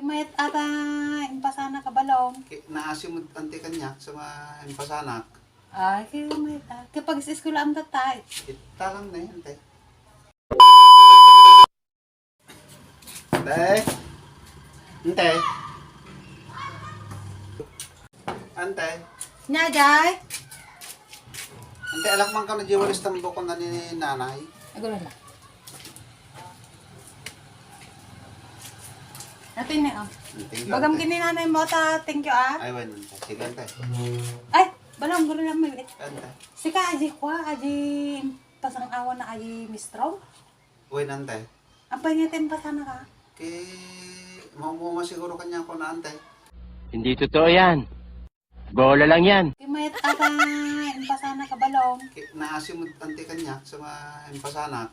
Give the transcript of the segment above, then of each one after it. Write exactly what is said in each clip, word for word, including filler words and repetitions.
Mayat ata, impasana ka balong. Ki-, naasim mo, ante, kaniak sa ma-, impasanak. Ay, kaya mayat ata. Kaya pag-eskwela am tatay. Ita lang na yun, te. Ante. Ante. Ante. Nya, Jay? Ante, alak man ka na di walis tambok ko na ni nanay. Agulay na. Ate ni, oh. Thank you, bagam ante. Kini nanay mo, ta, thank you, ah. Ay, wen, ante. Sige, ante. Ay, balong, guro lang may. Ante. Sika, aji kwa, aji pasang awan na aji mistrong? Wen, ante. Apay nga, te, impasana ka? Ki, maumuma siguro kanya ko na, ante. Hindi totoo yan. Bola lang yan. Kaya mayat ata, impasana ka balong. Ki-, naasim mo, ante, kaniak sa ma-, impasanak.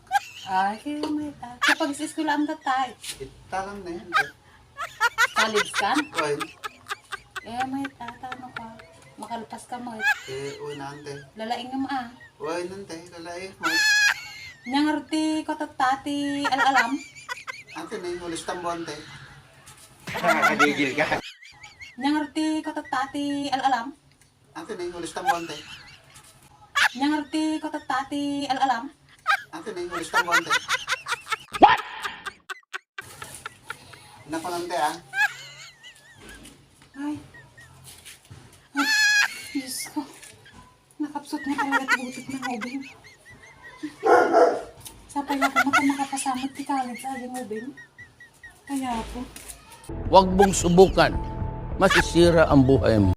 Ay, kaya mayat ata. Kaya pag-eskwela am tatay. Ita lang na yun, ante. College ka? Oy. Eh, mayat ata, ano ka? Makalpas ka, mayat. Eh, oy na, ante. Lalaing nga maa. Oy, nante, lalaing, mayat. Nya nga ruti ko tattati al-alam. Ante, na yung ulis tambo, ante. Nakakagigil ka. Nya nga ruti ko tattati al-alam. Ante, na yung ulis tambo, ante. Nya nga ruti ko tattati al-alam. Ante, na yung ulis tambo, ante. What? Naku, ante, ah. Ay. Ay, Diyos ko. Nakapsot na talaga ti butik ng ubing. Sapay na kung mata makapasamot ti college sa aging ubing. Kaya po. Huwag mong subukan. Masisira ang buhay mo.